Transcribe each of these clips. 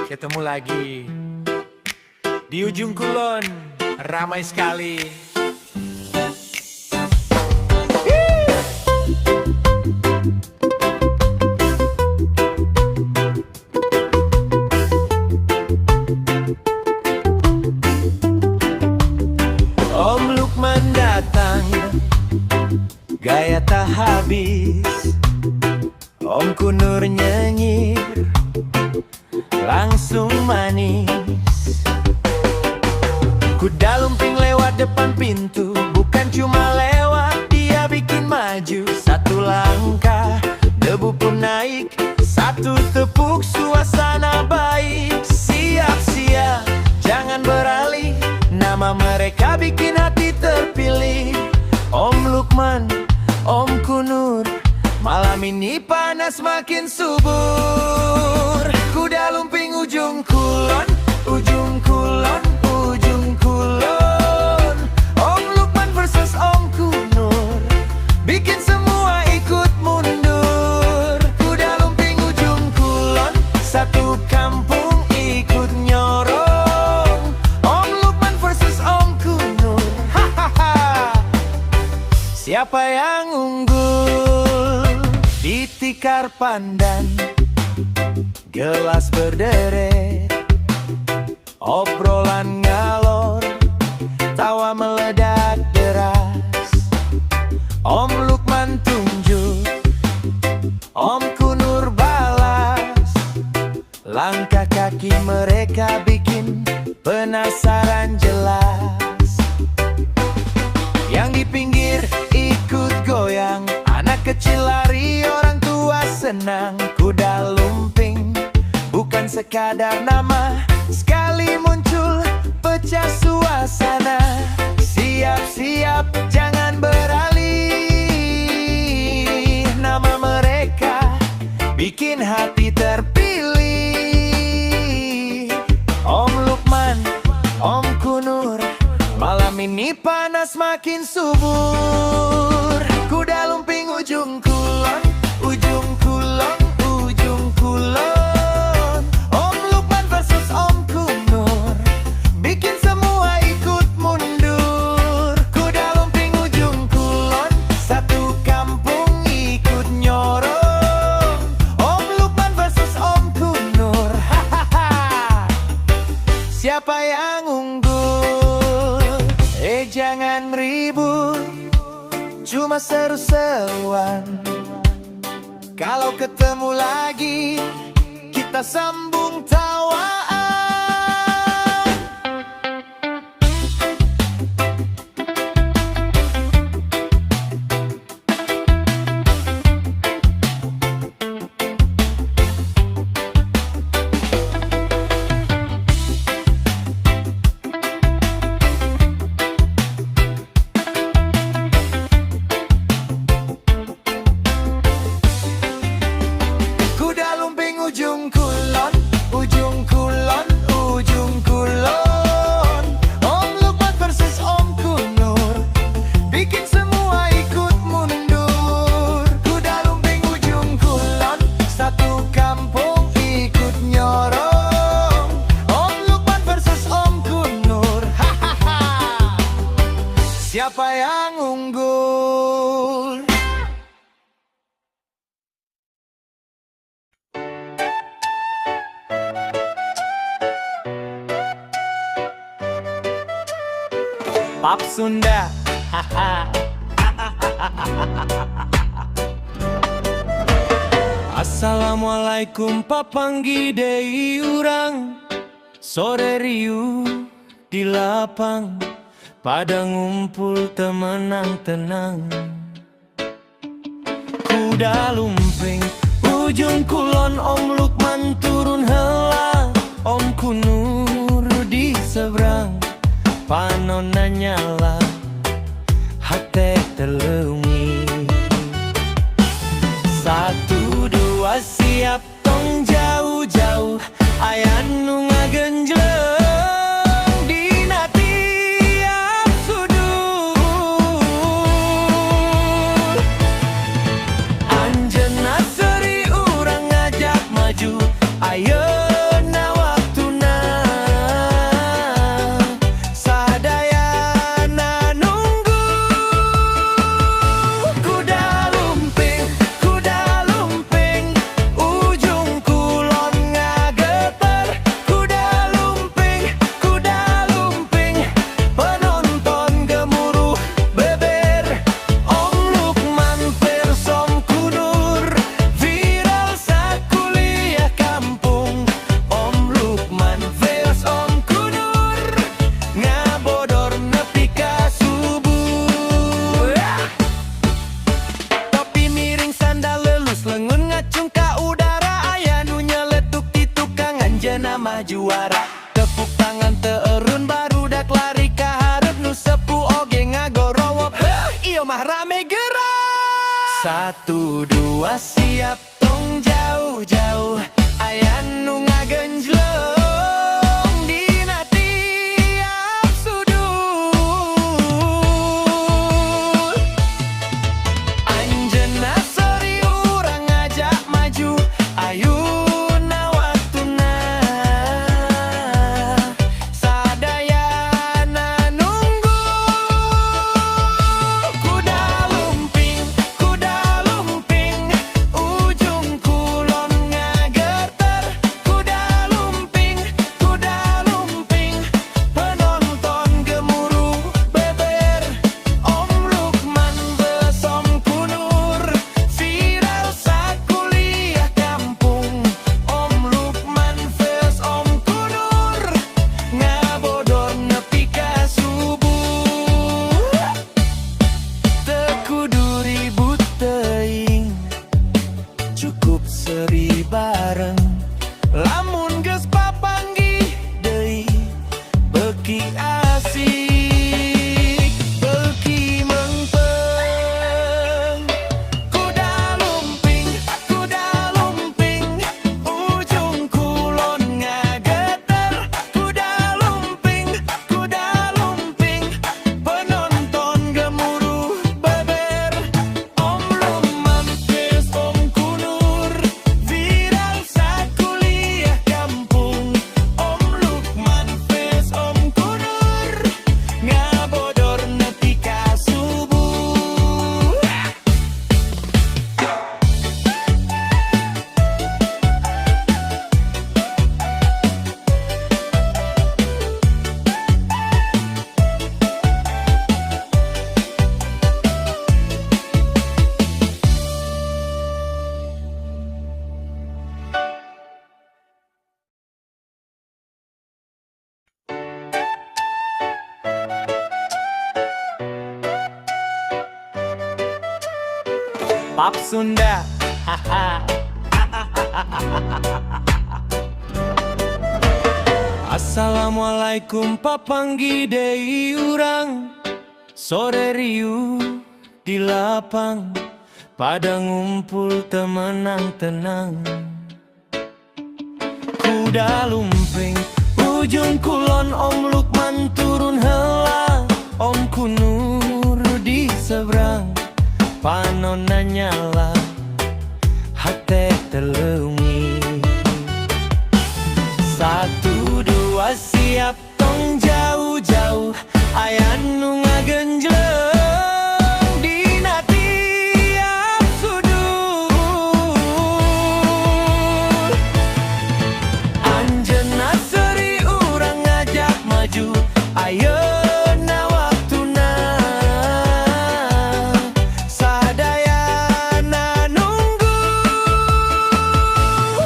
Ketemu lagi di ujung kulon, ramai sekali. Om Lukman datang, gaya tak habis. Om Kunur nyengir, langsung manis. Kuda lumping lewat depan pintu, bukan cuma lewat, dia bikin maju. Satu langkah, debu pun naik. Satu tepuk, suasana baik. Siap-siap, jangan beralih. Nama mereka bikin hati terpilih. Om Lukman, Om Kunur, malam ini panas makin subur. Kuda lumping ujung kulon, ujung kulon, ujung kulon. Om Lukman versus Om Kunur, bikin semua ikut mundur. Kuda lumping ujung kulon, satu kampung ikut nyorong. Om Lukman versus Om Kunur, hahaha. Siapa yang unggul? Di tikar pandan, gelas berderet, obrolan ngalor, tawa meledak deras. Om Lukman tunjuk, Om Kunur balas. Langkah kaki mereka bikin penasaran jelas. Yang di pinggir ikut goyang, anak kecil lari, orang tua senang. Kuda lumping bukan sekadar nama, sekali muncul pecah suasana. Siap-siap, jangan beralih. Nama mereka bikin hati terpilih. Om Lukman, Om Kunur, malam ini panas makin subur. Kuda lumping ujung kulon, ujung kulon, ujung kulon. Om Lukman versus Om Kunur, bikin semua ikut mundur. Kuda lumping ujung kulon, satu kampung ikut nyorong. Om Lukman versus Om Kunur, hahaha. Siapa yang unggul? Eh, jangan ribut, cuma seru-seruan. Kalau ketemu lagi, kita sambung tawaan. Kuda lumping ujung kulon, ujung kulon, ujung kulon. Om Lukman versus Om Kunur, bikin semua ikut mundur. Kuda lumping ujung kulon, satu kampung ikut nyorong. Om Lukman versus Om Kunur, hahaha. Siapa yang unggul? Pap Sunda. Assalamualaikum, papanggih deui urang. Sore riuh di lapang, pada ngumpul temenang tenang. Kuda lumping ujung kulon, Om Lukman turun heula, Om Kunur di seberang. Panona nyala, hate teleungi. Satu dua siap, tong jauh-jauh, aya nu ngagenjleng dina tiap sudut. Anjeunna seri, urang ngajak maju. ngacung ka udara, aya nu nyeletuk ti tukang, anjeunna mah juara. Tepuk tangan teu erun, barudak lari ka hareup, nu sepuh oge ngagorowok. Heuh, ieu mah rame gerak. Satu dua siap, tong jauh-jauh, aya nu ngagenjlong dina tiap sudut. Anjeunna seuri, urang ngajak maju, ayeuna waktuna, sadayana nunggu. Kuda lumping, kuda lumping, ujung kulon ngageter. Kuda lumping, kuda lumping, penonton gemuruh beber. Om Lukman vs Om Kunur, viral sakuliah kampung. Om Lukman vs Om Kunur, ngabodor nepi ka subuh. Teu kudu ribut teuing, cukup seuri bareng. Lamun geus papanggih deui, beuki asik, beuki mengpeng. Kuda lumping, kuda lumping, ujung kulon ngageter. Kuda lumping, kuda lumping, penonton gemuruh beber. Om Lukman vs Om Kunur, viral sakuliah kampung. Om Lukman vs Om Kunur, ngabodor nepi ka subuh. Pop Sunda. Assalamualaikum, papanggih deui urang. Sore riuh di lapang, pada ngumpul temenang tenang. Kuda lumping ujung kulon, Om Lukman turun heula, Om Kunur di seberang. Panonna nyala, hate teu leungit. Satu dua siap, tong jauh-jauh, aya nu ngagenjleng dina tiap sudut. Anjeunna seuri, urang ngajak maju, ayeuna waktuna, sadayana nunggu.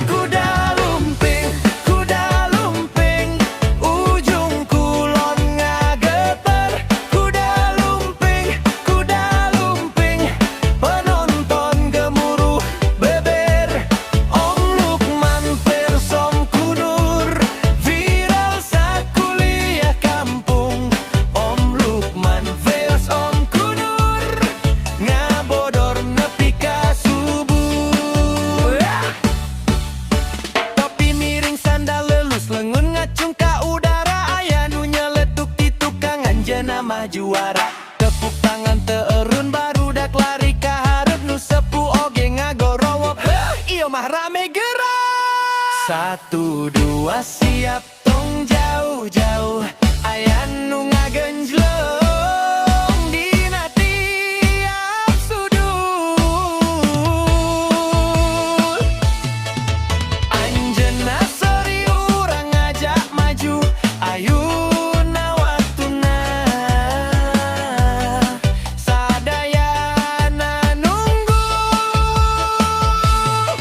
Kuda lumping, kuda lumping, ujung kulon ngageter. Kuda lumping, kuda lumping, penonton gemuruh beber. Om Lukman vs Om Kunur, viral sakuliah kampung. Om Lukman vs Om Kunur, ngabodor nepi ka subuh. Topi miring, sandal lelus, lengan ngacung ka udara, aya nu nyeletuk ti tukang, anjeunna mah juara. Tepuk tangan teu erun, barudak lari ka hareup, nu sepuh oge ngagorowok. Heuh, ieu mah rame gerak. Satu dua siap, tong jauh-jauh, aya nu ngagenjlong dina tiap sudut. Anjeunna seuri, urang ngajak maju, ayeuna waktuna, sadayana nunggu.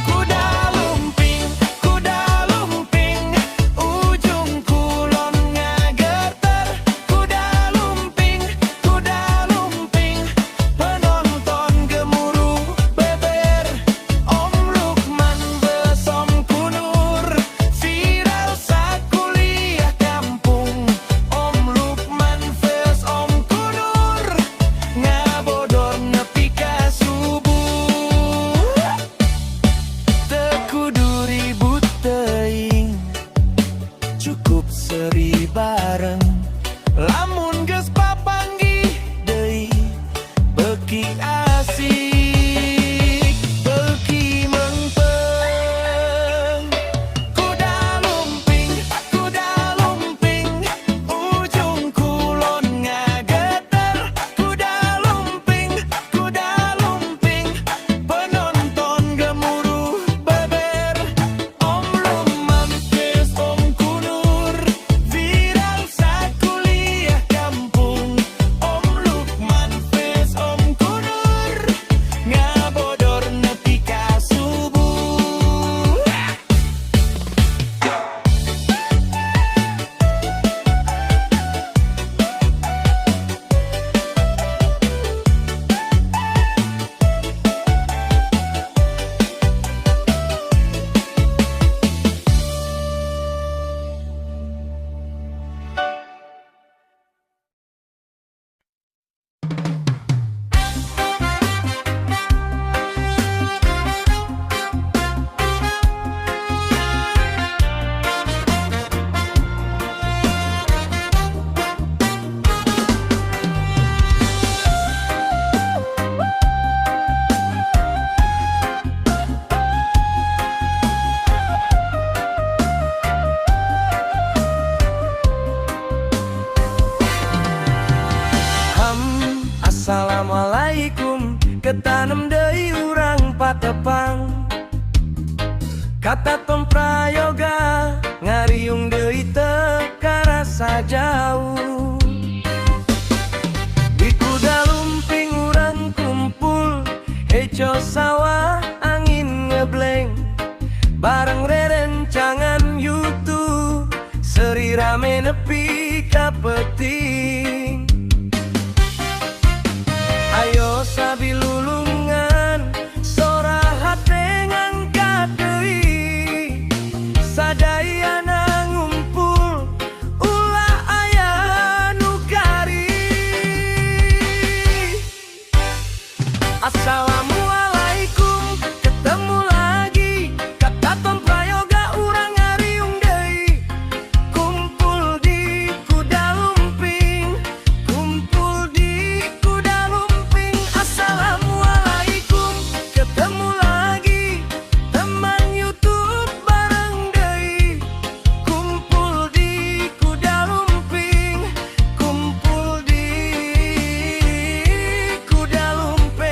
Kuda lumping, kuda lumping, ujung kulon ngageter. Kuda lumping. Kataton Prayoga ngariung deui teu karasa jauh. Di Kuda Lumping urang kumpul, hejo sawah angin ngebleng, bareng rerencangan YouTube, seri rame nepi ka peuting. Ayo sabilulungan, sora hate ngangkat deui, sadayana ngumpul, ulah aya nu kari. Assalamualaikum, ketemu lagi. Kataton Prayoga urang ngariung deui. Kumpul di Kuda Lumping, kumpul di Kuda Lumping. Assalamualaikum, ketemu lagi. Teman YouTube bareng deui. Kumpul di Kuda Lumping, kumpul di Kuda Lumping.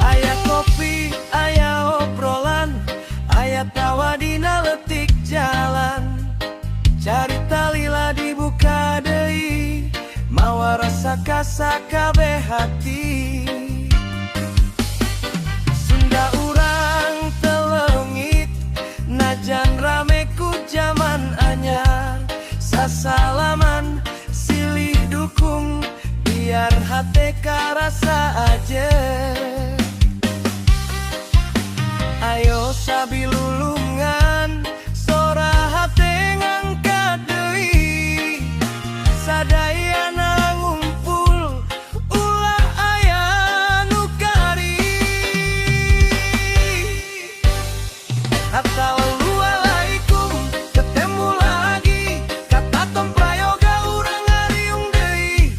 Aya kopi, aya obrolan, aya tawa dina leutik jalan. Carita lila dibuka deui, mawa rasa ka sakabeh hati. Sunda urang teu leungit, najan rame ku jaman anyar. Sasalaman silih dukung, biar hate karasa aja. Ayo sabilulungan, sora hate ngangkat deui, sadayana ngumpul, ulah aya nu kari. Assalamualaikum, ketemu lagi. Kataton Prayoga urang ngariung deui.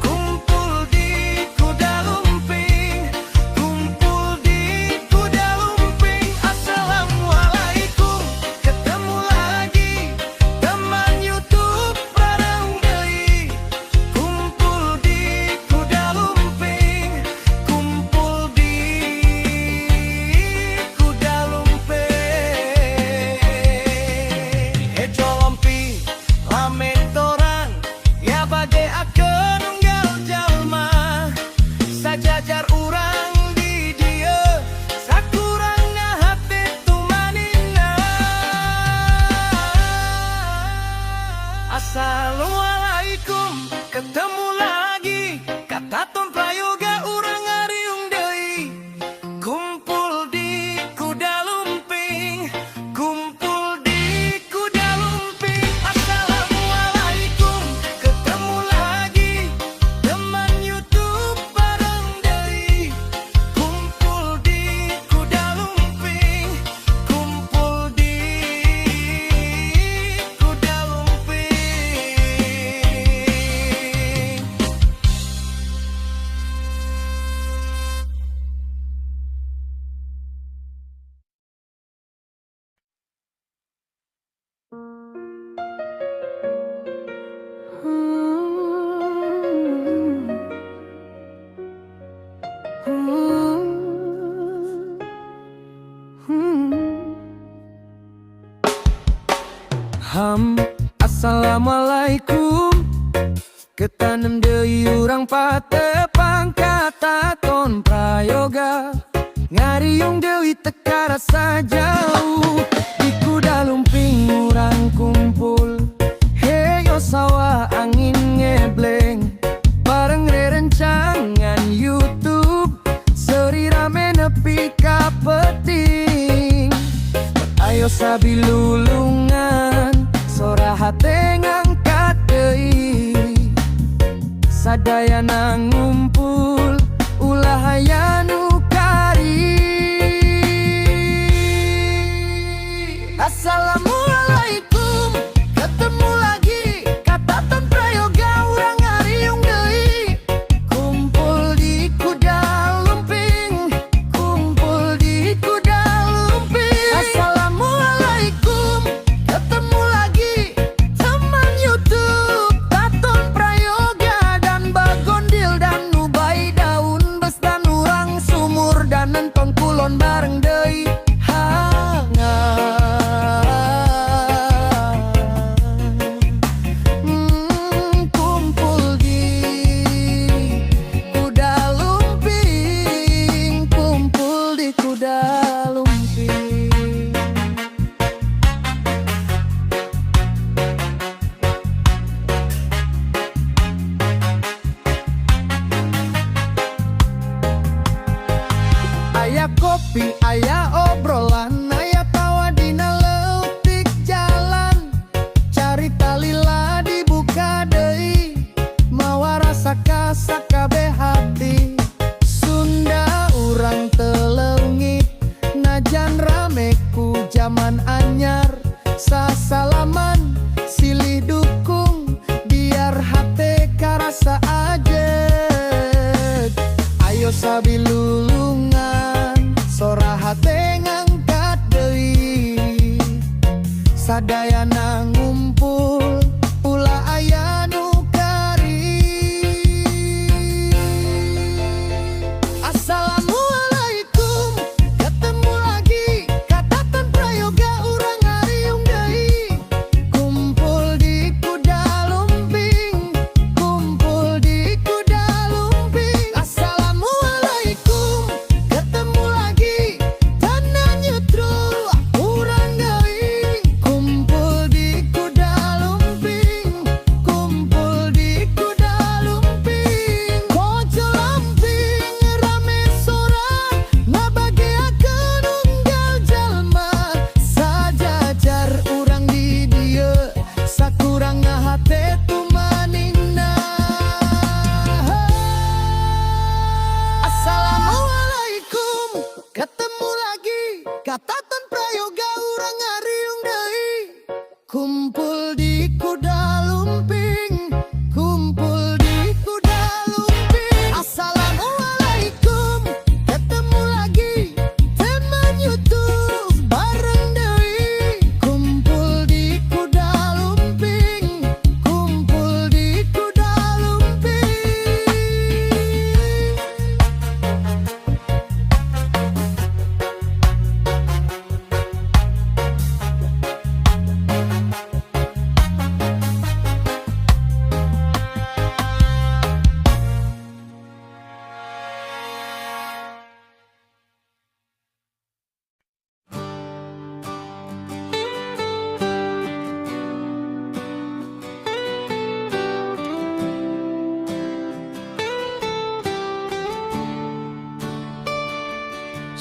Kumpul di Kuda Lumping, kumpul di Kuda Lumping. Assalamualaikum, ketemu lagi. Teman YouTube bareng deui. Kumpul di Kuda Lumping, kumpul di Kuda Lumping. Hejo lompi, lame torang, ya bageakeun unggal jalma. Sajajar urang di dieu, sakurangna hate tumaninah. Assalamualaikum, ketemu lagi. Kataton Prayoga urang ngariung deui. Kumpul di Kuda Lumping, kumpul di Kuda Lumping. Assalamualaikum, ketemu lagi. Teman YouTube bareng deui. Kumpul di Kuda Lumping, kumpul di Kuda Lumping. Ham, assalamualaikum. Ketanem deui urang patepang Kataton Prayoga. Ngariung deui teu karasa jauh. Di Kuda Lumping urang kumpul, Heyo sawah angin ngebleng, bareng rerencangan YouTube, seri rame nepi ka peuting. Ayo sabilulungan, sora hate ngangkat deui, sadayana ngumpul, ulah aya nu kari. Assalamualaikum, ketemu lagi. Kataton Prayoga urang ngariung deui. Kumpul di Kuda Lumping, kumpul di Kuda Lumping. Assalamualaikum, ketemu lagi. Sadayana ngumpul, ulah aya nu kari. Assalamualaikum, ketemu lagi. Katatan Prayoga, urang ngariung deui. Kumpul di Kuda Lumping, kumpul di Kuda Lumping. Assalamualaikum, ketemu lagi. Tenan YouTube, urang deui. Kumpul di Kuda Lumping, kumpul di Kuda Lumping. Kojo Lamping rame sora, ngabageakeun unggal jalma. Sajajar urang di dieu, sakurang ngahate tumaninah. Assalamualaikum, ketemu lagi. Katatan Prayoga, urang ngariung deui. Kumpul di Kuda Lumping, kumpul di Kuda Lumping. Assalamualaikum, ketemu lagi. Teman YouTube bareng deui. Kumpul di Kuda Lumping, kumpul di Kuda Lumping.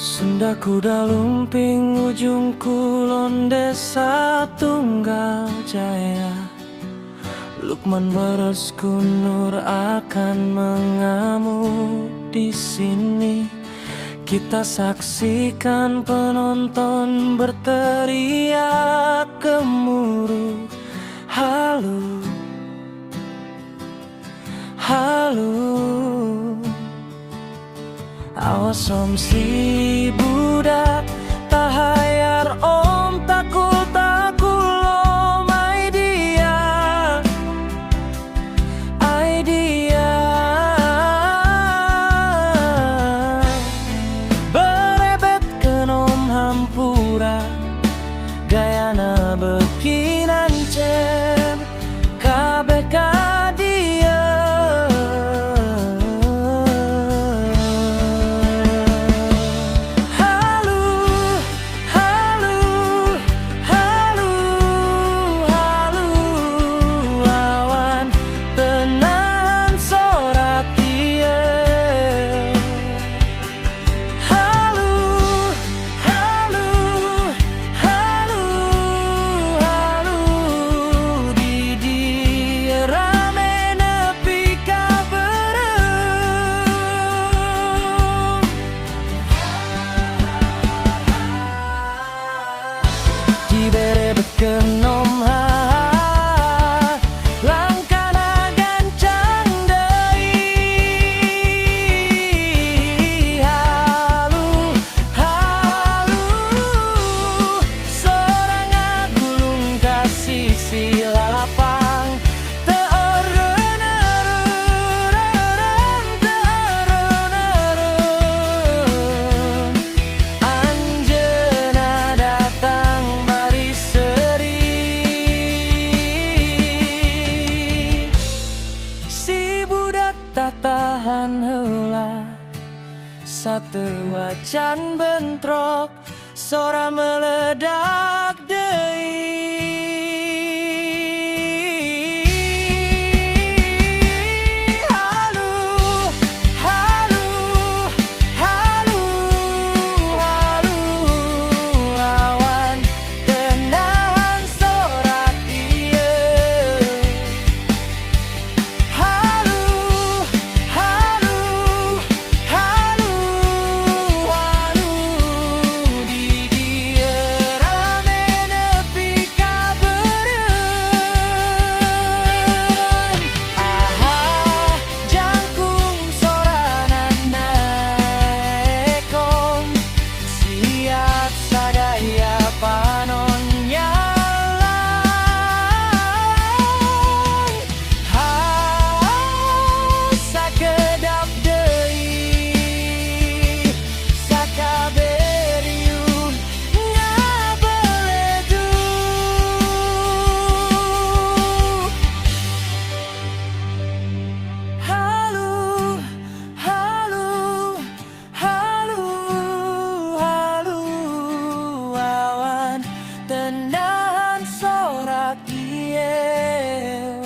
Sunda Kuda Lumping, Ujung Kulon, Desa Tunggal Jaya. Lukman Weros Kunur akan mengamuk di sini. Kita saksikan penonton berteriak gemuruh. Halu, halu. Awas om si budak tahayar, om takul takul, om idea idea. Berebetkeun om hampura, gayana beuki nancep kabeh ka dieu. Halu, halu, halu, halu. Lawan teu nahan sorak ieu. Halu, halu, halu, halu. Di dieu rame nepi ka beureum. Diberebetkeun om ha, langkahna gancang deui. Halu, halu. Sora ngagulung ka sisi lapang. Teu eureun-eureun, teu eureun-eureun. Anjeunna datang bari seuri. Si budak tak tahan heula, sateuacan bentrok, sora meledak deui. Halu, halu, halu, halu. Lawan teu nahan sorak ieu. Halu, halu, halu, halu. Di dieu rame. Barudak ieu.